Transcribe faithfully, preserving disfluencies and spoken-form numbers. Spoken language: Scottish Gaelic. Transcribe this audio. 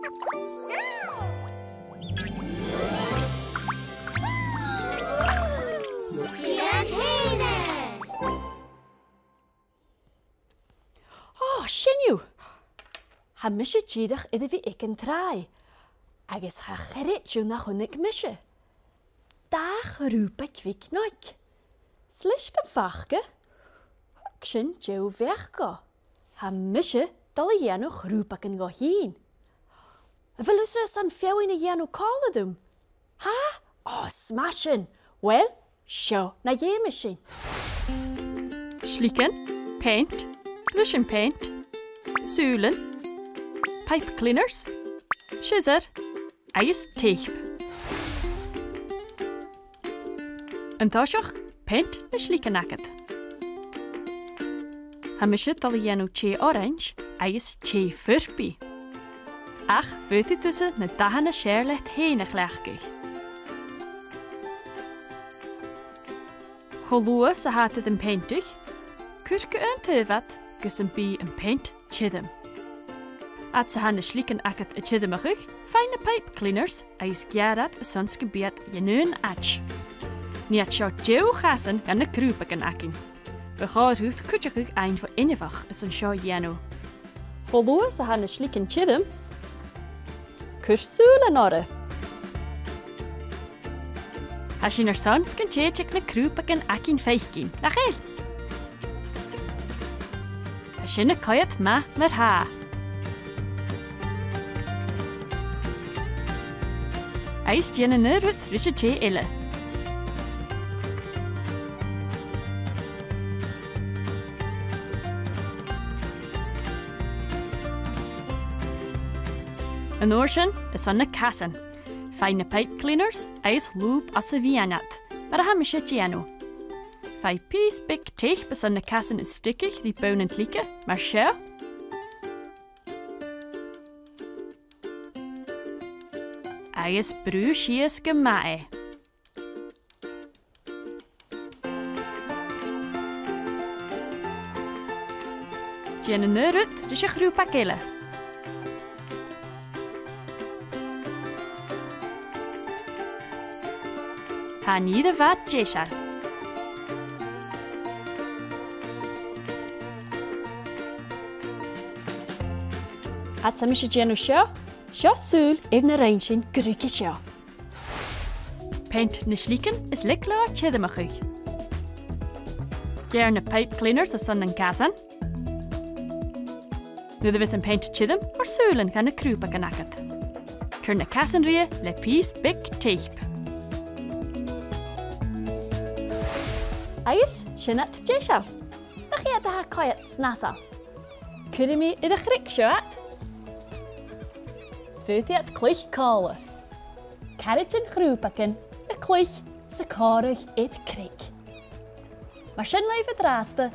Sian fhèin e! Ò, sin thu! Tha mise dìreach air a bhith aig an tràigh, agus cha chreid thu na chunnaic mise. Dà chrùbag bheag no. 'S leis gum faca, thug sin deagh bheachd dhomh. Tha mise a' dol a dhèanamh chrùbagan dhomh fhìn. A bheil thusa airson feadhainn a dhèanamh còmhla rium? Tha? Ò, 's math sin. Uill, seo na dh'fheumas sinn. Sligean, peant, bruisean peant, sùilean, pipe cleaners, siosar agus teip. An toiseach, peant na sligean agad. Tha mise a' dol a dhèanamh tè orains agus tè phurpaidh. Ach faodaidh tusa na dathan as fheàrr leat fhèin a chleachdadh. Cho luath 's a tha iad air am peantadh, cuir gu aon taobh iad gus am bi am peant tioram. Fhad 's a tha na sligean agad a' tiormachadh, faigh na pipe cleaners agus geàrr iad airson 's gum bi iad dhen aon àit'. Nì iad seo deagh chasan dha na crùbagan againn. Bu chòir dhut cuideachadh fhaighinn bho inbheach airson seo a dhèanamh. Cho luath 's a tha na sligean tioram, cuir sùilean orra. Tha sin airson 's gun tèid aig na crùbagan againn faicinn, nach eil? Tha sin a' coimhead math mar-thà. Agus dèan an aon rud ris an tè eile. An uair sin, airson na casan. Faigh na pipe cleaners agus lùb os a' mheadhan iad, mar a tha mise a' dèanamh. Faigh pìos beag teip airson na casan a stiogadh ri bonn an t-slige, mar seo. Agus brùth sìos gu math e. Dèan an aon rud ris a' chrùbag eile. Tha an ìre mhath deiseil. Fhad 's a tha mise a' dèanamh seo, seo sùil air na rinn sinn gu ruige seo. Peant na sligean is leig leotha tiormachadh. Geàrr na pipe cleaners airson nan casan. Nuair a bhios am peant tioram, thoir sùilean dha na crùbagan agad. Cuir na casan rithe le pìos beag teip. Agus sin iad deiseil. Nach iad a tha a' coimhead snasail? Cuiridh mi air a' chnoc seo iad. 'S faodaidh iad cluich còmhla. Caraidean chrùbagan a' cluich 's a' còmhradh air cnoc. Mar sin leibh an-dràsta,